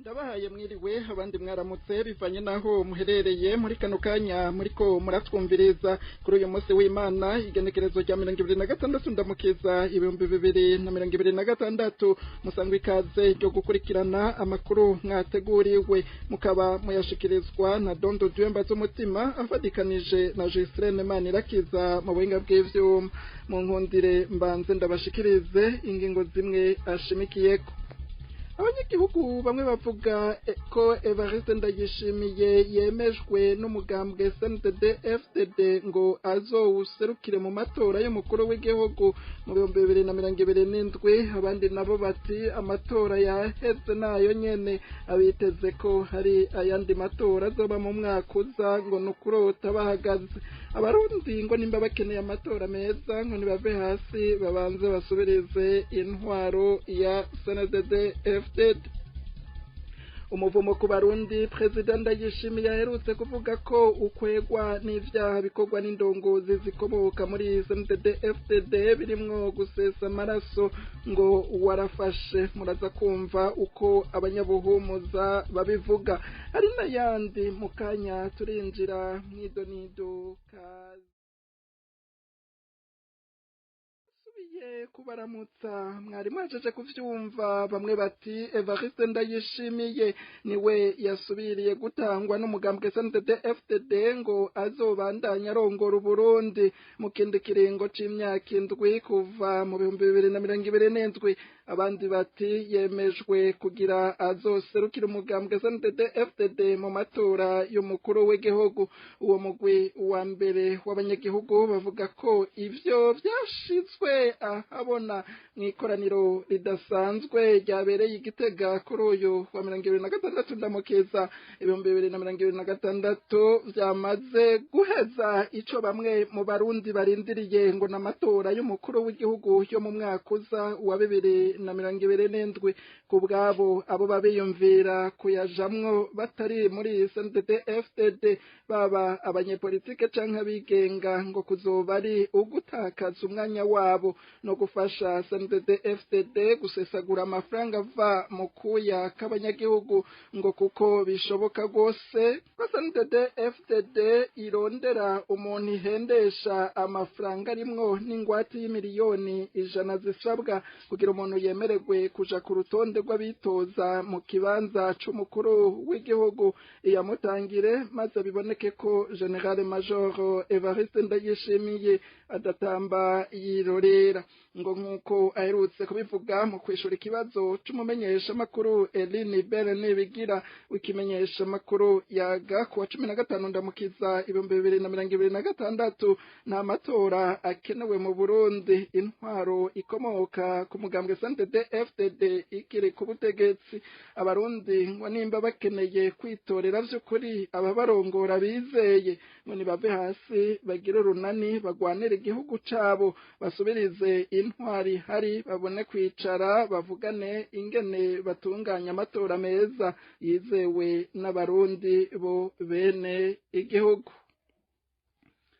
Ndabahaye mwiriwe, abandi mwaramutse, bivanye naho muherereye muri kano kanya muriko muratwumviriza kuri uyu munsi w'Imana, igenekerezo rya 26 Ndamukiza 2026. Musangwa ikaze ryo gukurikirana amakuru mwateguriwe, mukaba muyashikirizwa na Dondo Dwemba z'umutima afadikanije na Gistrene Manirakiza mu buhinga bw'ivyuma. Mu nkundire mbanze ndabashikirize ingingo zimwe ashimikiyeko. Abanyagihugu bamwe bavuga ko Evariste Ndayishimiye yemejwe n'umugambwe CNDD FDD ngo azowuserukire mu matora y'umukuru w'igihugu mu 2027. Abandi nabo bati amatora yaheze nayo nyene, abiteze ko hari ayandi matora azoba mu mwaka uza ngo nukurota bahagaze. Abarundi ngo nimba bakeneye amatora meza ngo nibave hasi babanze basubirize intwaro ya CNDD FDD. Umuvumo ku Barundi President Ndayishimiye aherutse kuvuga ko ukwegwa n'ivyaha bikorwa n'indongozi zikomoka muri CNDD FDD birimwo gusesa amaraso ngo warafashe. Muraza kumva uko abanyabuhumuza babivuga, hari n'ayandi mu kanya turinjira mw'idonido. Kaze kubaramutsa, mwari mwajeje kuvyumva. Bamwe bati Evariste Ndayishimiye niwe yasubiriye gutangwa n'umugambwe CNDD FDD ngo azobandanya arongora Uburundi mu kindi kiringo c'imyaka 7 kuva mu 2027. Abandi bati yemejwe kugira azoserukira umugambwe CNDD FDD mu matora y'umukuru w'igihugu. Uwo mugwi wa mbere w'abanyagihugu bavuga ko ivyo vyashizwe ahabona mw'ikoraniro ridasanzwe ryabereye Igitega kuri uyu wa 26 Ndamukiza 2026, vyamaze guheza ico bamwe mu Barundi barindiriye ngo n'amatora y'umukuru w'igihugu yo mu mwaka uza wa 2027. Ku bwabo abo babiyumvira kuyajamwo batari muri CNDD FDD, baba abanyepolitike canke abigenga, ngo kuzoba ari ugutakaza umwanya wabo no gufasha CNDD FDD gusesagura amafaranga ava mu kuya k'abanyagihugu, ngo kuko bishoboka rwose ko CNDD FDD irondera umuntu ihendesha amafaranga arimwo n'ingwate y'imiliyoni 100 zisabwa kugira umuntu yemererwe kuja ku rutonde rw'abitoza mu kibanza c'umukuru w'igihugu, iyamutangire maze biboneke ko General Major Evariste Ndayishimiye adatamba yirorera. Ngo nkuko aherutse kubivuga mu kwishura ikibazo c'umumenyesha makuru Eline Bere Nibigira w'ikimenyesha makuru Yaga kuwa 15 Ndamukiza 2026, nta matora akenewe mu Burundi, intwaro ikomoka ku mugambwe CNDD FDD ikiri ku butegetsi. Abarundi ngo nimba bakeneye kwitorera vy'ukuri ababarongora bizeye, ngo nibave hasi bagire urunani bagwanire igihugu cabo, basubirize intwari hari babone kwicara bavugane ingene batunganya amatora meza yizewe n'Abarundi bo bene igihugu.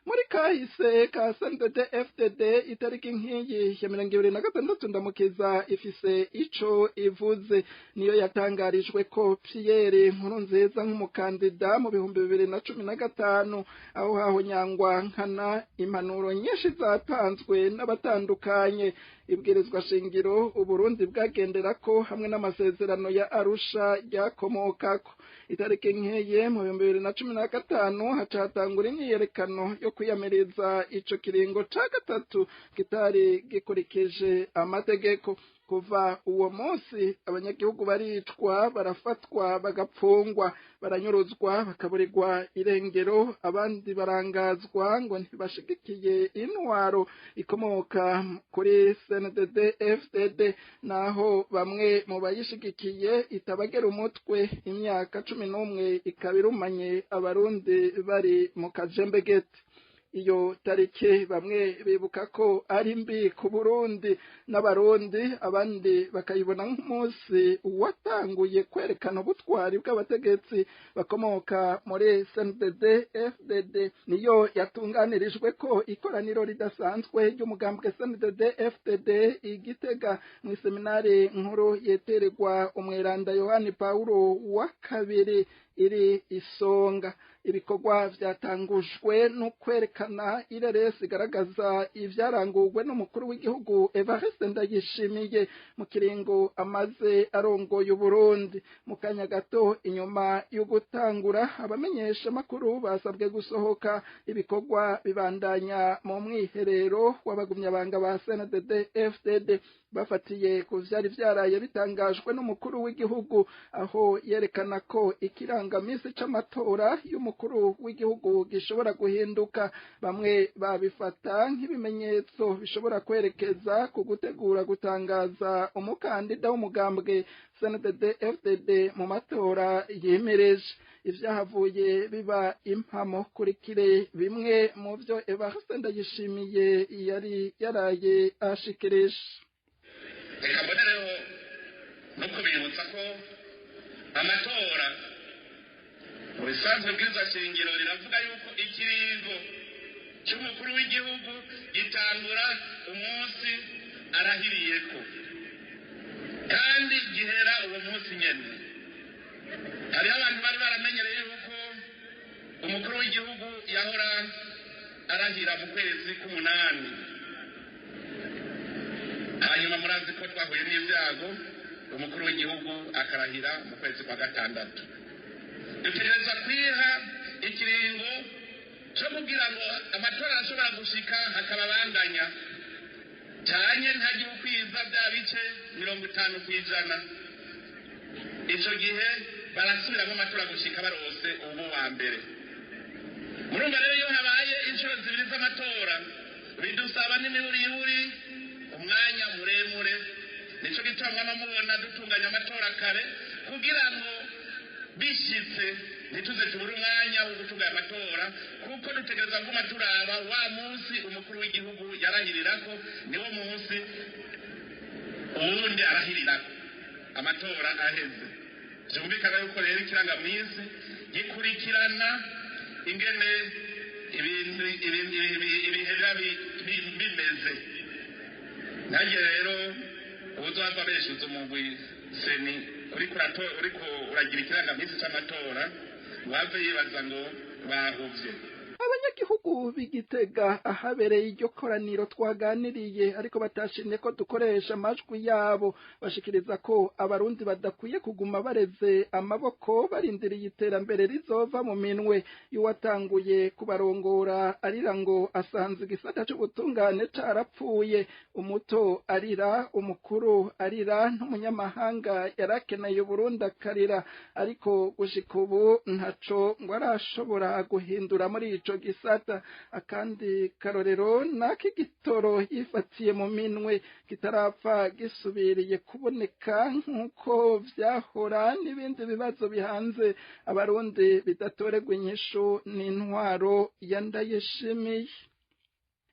Muri kahise ka CNDD FDD itariki nkiyi ya 26 Ndamukiza ifise ico ivuze, niyo yatangarijwe ko Pierre Nkurunziza nk'umukandida mu 2015, aho hahonyangwa nkana impanuro nyinshi zatanzwe n'abatandukanye. Ibwirizwa shingiro Uburundi bwagenderako hamwe n'amasezerano ya Arusha ryakomokako. Itariki nkeye mu 2015 hacatangura imyiyerekano yo kwiyamiriza ico kiringo ca gatatu kitari gikurikije amategeko. Kuva uwo munsi abanyagihugu baricwa, barafatwa, bagapfungwa, baranyuruzwa, bakaburirwa irengero, abandi barangazwa ngo ntibashigikiye intwaro ikomoka kuri CNDD FDD, naho bamwe mu bayishigikiye itabagera umutwe. Imyaka 11 ikaba irumanye Abarundi bari mu kajembegete. Iyo tariki bamwe bibuka ko ari mbi ku Burundi n'abarundi, abandi bakayibona nk'umunsi watanguye kwerekana ubutwari bw'abategetsi bakomoka muri CNDD FDD. Niyo yatunganirijwe ko ikoraniro ridasanzwe ry'umugambwe CNDD FDD igitega mu seminari nkuru yetererwa umweranda Yohani Paulo wa kabiri iri isonga. Ibikorwa vyatangujwe no kwerekana ireresi igaragaza ivyarangurwe n'umukuru w'igihugu Evariste Ndayishimiye mu kiringo amaze arongoye Uburundi. Mu kanya gato inyuma yo gutangura, abamenyesha makuru basabwe gusohoka. Ibikorwa bibandanya mu mwiherero w'abagumyabanga ba CNDD FDD, bafatiye ku vyari vyaraye bitangajwe n'umukuru w'igihugu, aho yerekana ko ikirangamisi c'amatora y'umukuru w'igihugu gishobora guhinduka. Bamwe babifata nk'ibimenyetso bishobora kwerekeza ku gutegura gutangaza umukandida w'umugambwe CNDD FDD mu matora yimirije. Ivyahavuye biba impamo. Kurikire bimwe mu vyo Evariste Ndayishimiye yari yaraye ashikirije. Reka mbonereho no kubibutsa ko amatora mu bisanzwe bwiza shingiro riravuga yuko ikiringo cy'umukuru w'igihugu gitangura umunsi arahiriyeko kandi gihera uwo munsi nyene. Hariho abantu bari baramenyereye yuko umukuru w'igihugu yahora arahira mu kwezi k'umunani, hanyuma murazi ko twahuye n'ibyago, umukuru w'igihugu akarahira mu kwezi kwa gatandatu. Dutegereza kwiha ikiringo cyo kugira ngo amatora arashobora gushika hakaba abanganya cyane, ntagire ukwiza bya bice 50%. Ico gihe barasubiramo amatora gushika barose ubu wa mbere. Murumva rero, iyo habaye inshuro zibiri z'amatora bidusaba n'imihurihuri umwanya muremure. Nico gituma mwama mubona dutunganya amatora kare, kugira ngo bishitse ntituze tubure umwanya wo gutunganya amatora, kuko dutegereza kuguma turaba wa munsi umukuru w'igihugu yarahirirako, niwo munsi uwundi arahirirako amatora aheze. Vyumvikana yuko rero ikirangaminsi gikurikirana ingene ibintu ibihe biba bimeze. Nanjye rero ubuzohava beshuza umugwi CENI uriko uragira ikirangaminsi c'amatora, wave yibaza ngo bahuvye. Abanyagihugu b'Igitega ahabereye iryo koraniro twaganiriye, ariko batashimye ko dukoresha amajwi yabo, bashikiriza ko abarundi badakwiye kuguma bareze amaboko barindiriye iterambere rizova mu minwe y'uwatanguye kubarongora arira ngo asanze igisata c'ubutungane carapfuye. Umuto arira, umukuru arira, n'umunyamahanga yarakeneye Uburundi akarira, ariko gushika ubu ntaco ngo arashobora guhindura muri ico gisata. Akandi karorero n'ak'igitoro yifatiye mu minwe kitarapfa gisubiriye kuboneka nk'uko vyahora, n'ibindi bibazo bihanze abarundi bidatorerwa inyishu n'intwaro ya Ndayishimiye.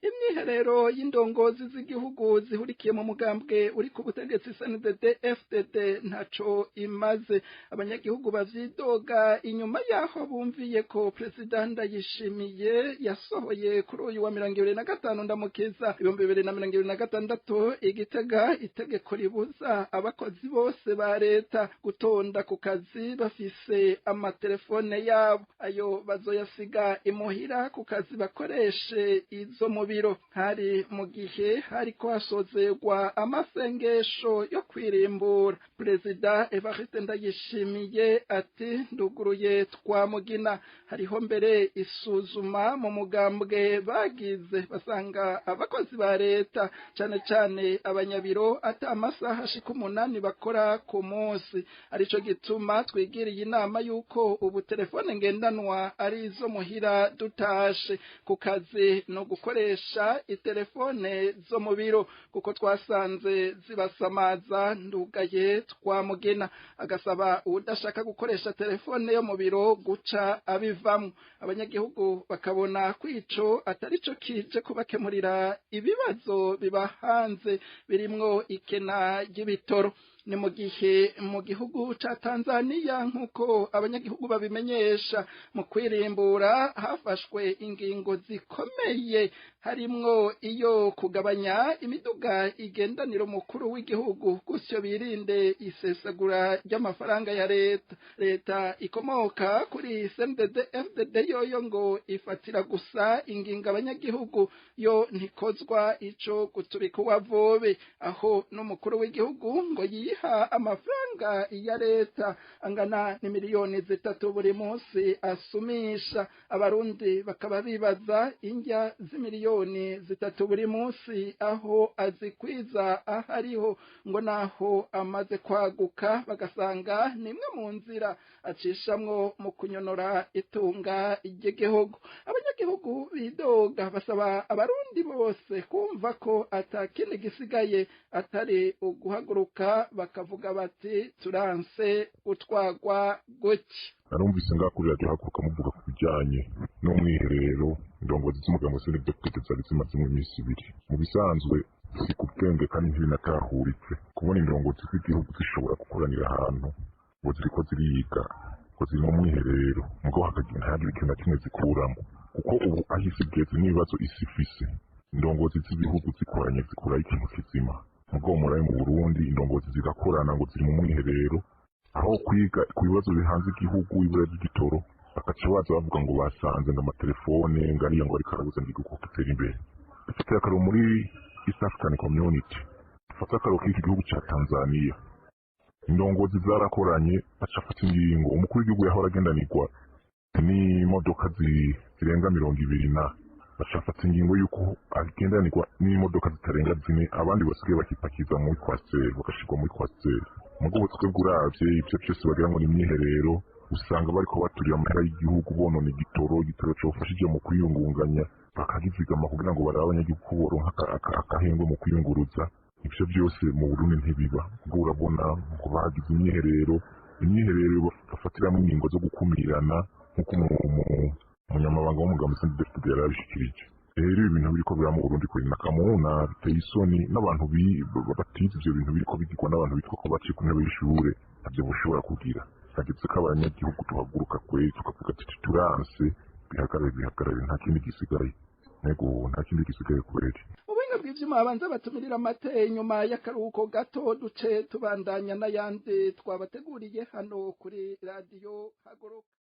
Imyiherero y'indongozi z'igihugu zihurikiye mu mugambwe uri ku butegetsi CNDD FDD ntaco imaze. Abanyagihugu bavyidoga inyuma yaho bumviye ko Perezida Ndayishimiye yasohoye kuri uyu wa 25 Ndamukiza 2026 Igitega itegeko ribuza abakozi bose ba leta gutonda ku kazi bafise amatelefone yabo, ayo bazoyasiga imuhira, ku kazi bakoreshe izo mu biro. Hari mu gihe hariko hasozerwa amasengesho yo kwirimbura. Perezida Evariste Ndayishimiye ati: "Nduguruye twamugina." Hariho mbere isuzuma mu mugambwe bagize, basanga abakozi ba leta, cane cane abanyabiro, ata amasaha ashika 8 bakora ku munsi. Arico gituma twigiriye inama y'uko ubu telefone ngendanwa ari izo muhira dutashe, ku kazi no gukoresha gukoresha itelefone zo mu biro kuko twasanze zibasamaza ndugaye twamugena. Agasaba uwudashaka gukoresha telefone yo mu biro guca abivamwo. Abanyagihugu bakabona ko ico atari co kije kubakemurira ibibazo biba hanze birimwo ikena ry'ibitoro. Ni mu gihe mu gihugu ca Tanzania, nk'uko abanyagihugu babimenyesha, mu kwirimbura hafashwe ingingo zikomeye, harimwo iyo kugabanya imiduga igendanira umukuru w'igihugu, gutyo birinde isesagura ry'amafaranga ya leta. Leta ikomoka kuri CNDD FDD yoyo ngo ifatira gusa ingingo abanyagihugu, yo ntikozwa ico gutubika uwavobe, aho n'umukuru w'igihugu ngo yiha amafaranga ya leta angana n'imiliyoni 3 buri munsi asumisha. Abarundi bakaba bibaza indya z'imiliyoni 3 buri munsi aho azikwiza ahariho, ngo naho amaze kwaguka bagasanga nimwe mu nzira acishamwo mu kunyonora itunga ry'igihugu. Abanyagihugu bidoga basaba abarundi bose kumva ko atakindi gisigaye atari uguhaguruka, bakavuga bati turanse gutwagwa gutya. Narumvise ngaho kuri radiyo Haguruka muvuga ku bijyanye n'umwiherero indongozi z'umugambwe CNDD-FDD zari zimazemo iminsi 2. Mu bisanzwe si ku bwenge kandi ntibinatahuritse kubona indongozi z'igihugu zishobora gukoranira ahantu ngo ziriko ziriga, ngo ziri mu mwiherero, mugabo hakagira ntihagire ikintu na kimwe zikuramo, kuko ubu aho isi igeze n'ibibazo isi ifise, indongozi z'ibihugu zikoranye zikurayo ikintu kizima. Mugabo murabe mu Burundi indongozi zigakorana ngo ziri mu mwiherero, aho kwiga ku bibazo bihanze igihugu, ibura ry'igitoro, bakaca baza bavuga ngo basanze ngo amatelefone ngo ariya ngo ariko arabuza ngo igihugu gutera imbere. Dufite akararo muri East African Community, dufate akararo k'iki gihugu ca Tanzania. Indongozi zarakoranye baca bafata ingingo. Umukuru w'igihugu yahora agendanirwa n'imodoka zirenga 20 na baca bafata ingingo y'uko agendanirwa n'imodoka zitarenga 4, abandi basigaye bakipakiza muri kwasiteri, bagashirwa muri kwasiteri. Mugabo twebwe uravye ivyo vyose bagira ngo ni imyiherero, usanga bariko baturira amahera y'igihugu, bonona igitoro, igitoro cofashije mu kwiyungunganya bakagizigama kugira ngo barabe abanyagihugu ko boronka akahengwe mu kwiyunguruza. Ivyo vyose mu Burundi ntibiba. Ubwo urabona ngo bagize imyiherero, imyiherero bafatiramwo ingingo zo gukumirana, nk'uko umunyamabanga w'umugambwe CNDD-FDD yarabishikirije. Rero ibi bintu biriko biraba mu Burundi kuri nakamuna biteye isoni, n'abantu batize ivyo bintu biriko bigirwa n'abantu bitwa ko baciye ku ntebe y'ishure ntavyo boshobora kugira. Hageze ko abanyagihugu duhaguruka kweri tukavuga tuti turanse, bihagarare bihagarare, nta kindi gisigaye. Ego, nta kindi gisigaye kweri. Ubuhinga bw'ivyuma banza batumirira amate nyuma y'akaruhuko gato, duce tubandanya n'ayandi twabateguriye hano kuri radiyo Haguruka.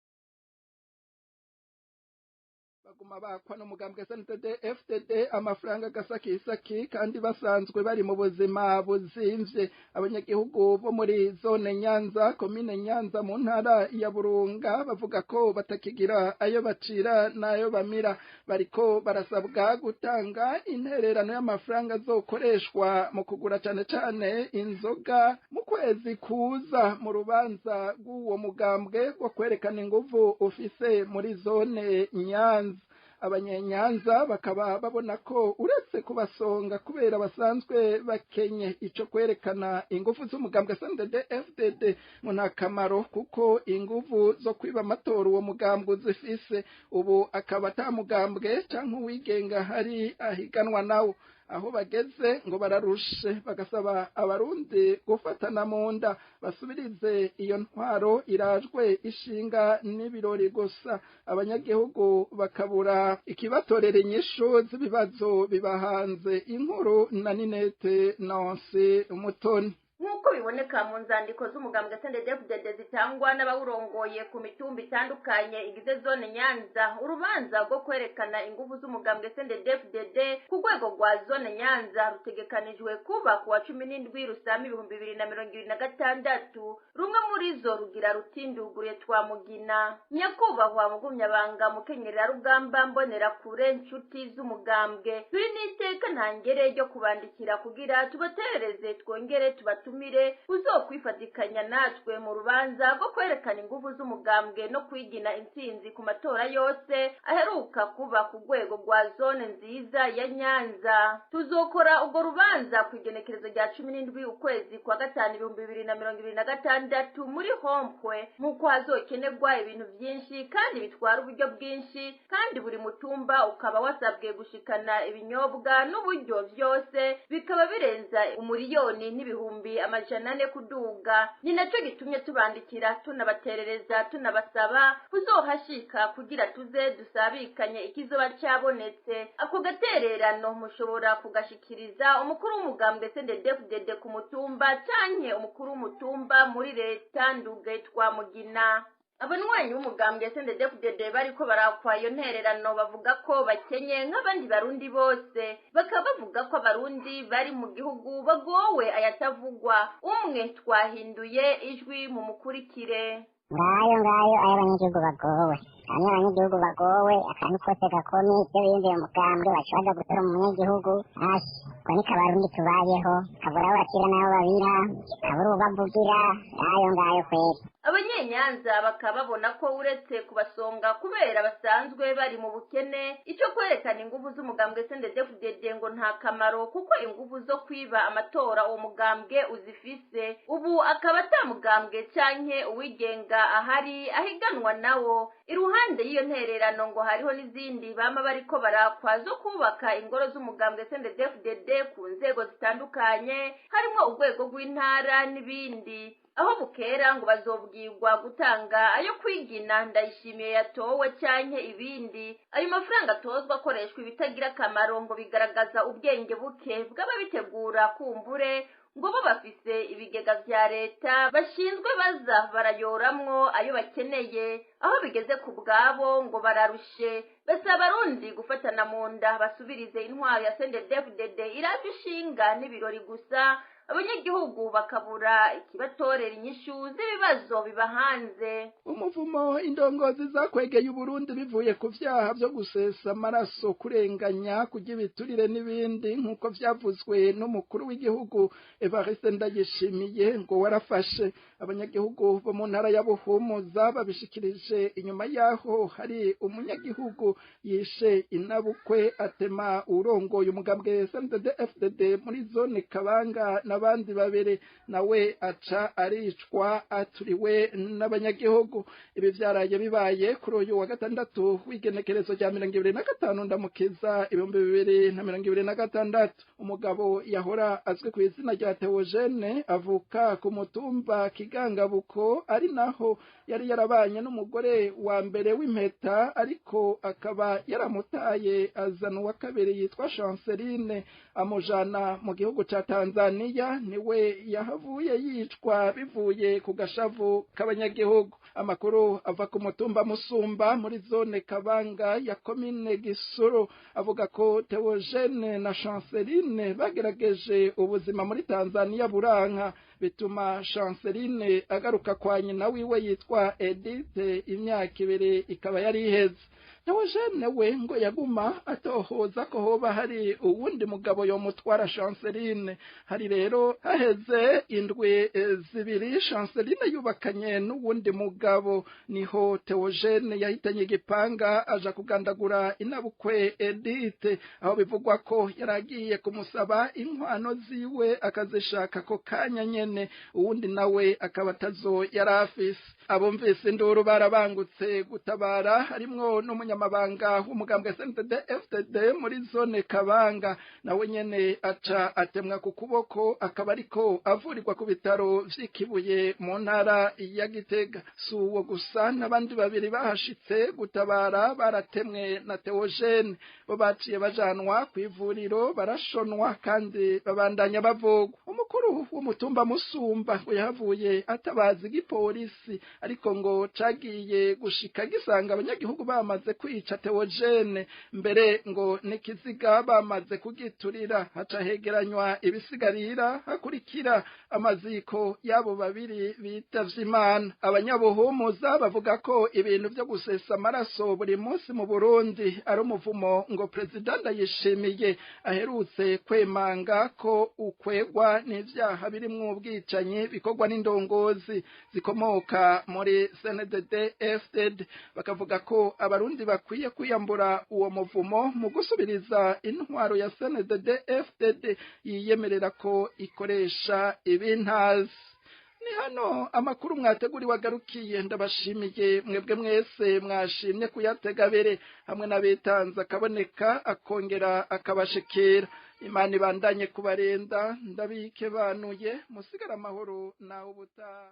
Baguma bakwa n'umugambwe SNDD FDD amafaranga gasakisaki kandi basanzwe bari mu buzima buzimvye. Abanyagihugu bo muri zone Nyanza, komine Nyanza mu ntara ya Burunga bavuga ko batakigira ayo bacira n'ayo bamira. Bariko barasabwa gutanga intererano y'amafaranga azokoreshwa mu kugura cane cane inzoga mu kwezi kuza mu rubanza rw'uwo mugambwe wo kwerekana inguvu ufise muri zone Nyanza. Abanyenyanza bakaba babona ko uretse kubasonga kubera basanzwe bakenye, ico kwerekana ingufu z'umugambwe SNDD FDD ngo nta kamaro, kuko inguvu zo kwiba amatora uwo mugambwe uzifise. Ubu akaba ata mugambwe canke uwigenga hari ahiganwa nawo. Aho bageze ngo bararushe, bagasaba abarundi gufatana mu nda basubirize iyo ntwaro irajwe ishinga n'ibirori gusa. Abanyagihugu bakabura ikibatorera inyishu z'ibibazo bibahanze. Inkuru na Ninete Nancy Umutoni. Nk'uko biboneka mu nzandiko z'umugambwe CNDD-FDD zitangwa n'abawurongoye ku mitumba itandukanye igize zone Nyanza, urubanza rwo kwerekana ingufu z'umugambwe CNDD-FDD ku rwego rwa zone Nyanza rutegekanijwe kuba ku wa 17 Rusama 2026. Rumwe muri zo rugira ruti: nduguruye Twamugina, nyakubahwa mugumyabanga mukenyerera rugamba mbonera kure nshuti z'umugambwe, turi n'iteka ntangere ryo kubandikira kugira tubaterereze twongere tubatumire ubutumire uzokwifatikanya natwe mu rubanza rwo kwerekana inguvu z'umugambwe no kwigina intsinzi ku matora yose aheruka kuba ku rwego rwa zone nziza ya Nyanza. Tuzokora urwo rubanza ku igenekerezo rya 17 ukwezi kwa gatanu 2026 muri Hompwe, nk'uko hazokenerwa ibintu byinshi kandi bitwara uburyo bwinshi, kandi buri mutumba ukaba wasabwe gushikana ibinyobwa n'uburyo byose bikaba birenza 1,400,000 kuduga. Ni nacyo gitumye tubandikira tunabaterereza tunabasaba kuzohashika kugira tuze dusabikanye ikizoba cyabonetse. Ako gatererano mushobora kugashikiriza umukuru w'umugambwe CNDD-FDD ku mutumba canke umukuru w'umutumba muri leta Nduge Twamugina. Abanywanyi b'umugambwe CNDD-FDD bariko barakwa iyo ntererano bavuga ko bakenye nk'abandi barundi bose, bakaba bavuga ko abarundi bari mu gihugu bagowe ayatavugwa. Umwe twahinduye ijwi mu mukurikire. Ngayo ngayo ayo abanyagihugu bagowe, kandi abanyagihugu bagowe akantu kose gakomye ivyo biyumviye umugambwe baca baja gutora mu munyagihugu. Ashi uko niko abarundi tubayeho, kabura aho bakira n'aho babira, kabura uwubavugira. Ngayo ngayo kweri. Abanyenyanza bakaba babona ko uretse kubasonga kubera basanzwe bari mu bukene, icyo kwerekana inguvu z'umugambwe CNDD-FDD ngo nta kamaro, kuko inguvu zo kwiba amatora uwo mugambwe uzifise. Ubu akaba ata mugambwe canke uwigenga ahari ahiganwa nawo. Iruhande y'iyo ntererano ngo hariho n'izindi bama bariko barakwa zo kubaka ingoro z'umugambwe CNDD-FDD ku nzego zitandukanye, harimwo urwego rw'intara n'ibindi. Aho bukera ngo bazobwirwa gutanga ayo kwigina Ndayishimiye yatowe canke ibindi. Ayo mafaranga atozwa akoreshwa ibitagira akamaro ngo bigaragaza ubwenge buke bw'ababitegura, kumbure ngo bo bafise ibigega vya leta bashinzwe baza barayoramwo ayo bakeneye. Aho bigeze ku bwabo ngo bararushe, basaba abarundi gufatana mu nda basubirize intwaro ya CNDD-FDD iraje ishinga n'ibirori gusa, abanyagihugu bakabura ikibatorera inyishu z'ibibazo bibahanze. Umuvumo indongozi zakwegeye Uburundi bivuye ku vyaha vyo gusesa amaraso, kurenganya, kurya ibiturire n'ibindi, nk'uko vyavuzwe n'umukuru w'igihugu Evariste Ndayishimiye, ngo warafashe abanyagihugu bo mu ntara ya Buhumuza babishikirije inyuma yaho hari umunyagihugu yishe inabukwe atema urongoye umugambwe CNDD-FDD muri zone Kabanga n'abandi babiri, nawe aca aricwa aturiwe n'abanyagihugu. Ibi vyaraye bibaye kuri uyu wa gatandatu w'igenekerezo rya 25 Ndamukiza 2026. Umugabo yahora azwi ku izina rya Theogene avuka ku mutumba Kigangabuko, ari naho yari yarabanye n'umugore wa mbere w'impeta, ariko akaba yaramutaye azana uwa kabiri yitwa Chanceline amujana mu gihugu ca Tanzania, niwe yahavuye yicwa bivuye ku gashavu k'abanyagihugu. Amakuru ava ku mutumba Musumba muri zone Kabanga ya komine Gisuru avuga ko Theogene na Chanceline bagerageje ubuzima muri Tanzania buranka, bituma Chanceline agaruka kwa nyina wiwe yitwa Edith, imyaka 2 ikaba yari iheze. Theogene we ngo yaguma atohoza ko hoba hari uwundi mugabo yomutwara Chanceline. Hari rero haheze indwi 2 Chanceline yubakanye n'uwundi mugabo, niho Theogene yahitanye igipanga aja kugandagura inabukwe Edith, aho bivugwa ko yaragiye kumusaba inkwano ziwe akazishaka ko kanya nyene, uwundi nawe akaba atazo yarafise. Abumvise induru barabangutse gutabara, harimwo n'umunyamabanga w'umugambwe CNDD-FDD muri zone Kabanga, nawe nyene aca atemwa ku kuboko, akaba ariko avurirwa ku bitaro vy'ikibuye mu ntara ya Gitega. Si uwo gusa, n'abandi babiri bahashitse gutabara baratemwe na Theogene, bo baciye bajanwa kw'ivuriro barashonwa kandi babandanya bavugwa. Umukuru w'umutumba Musumba ngo yahavuye atabaza igipolisi, Ariko ngo cagiye gushika gisanga abanyagihugu bamaze kwica Theogene, mbere ngo n'ikiziga bamaze kugiturira, haca hegeranywa ibisigarira, hakurikira amaziko y'abo babiri bitavye Imana. Abanyabuhumuza bavuga ko ibintu vyo gusesa amaraso buri munsi mu Burundi ari umuvumo ngo Perezida Ndayishimiye aherutse kwemanga ko ukwegwa n'ivyaha birimwo ubwicanyi bikorwa n'indongozi zikomoka muri CNDD FDD. Bakavuga ko abarundi bakwiye kwiyambura uwo muvumo mu gusubiriza intwaro ya CNDD FDD yiyemerera ko ikoresha ibintazi. Ni hano amakuru mwateguriwe agarukiye. Ndabashimiye mwebwe mwese mwashimye kuyatega abere, hamwe n'abitanze akaboneka akongera akabashikira. Imana ibandanye kubarenda. Ndabike banuye, musigara amahoro nawe ubutaha.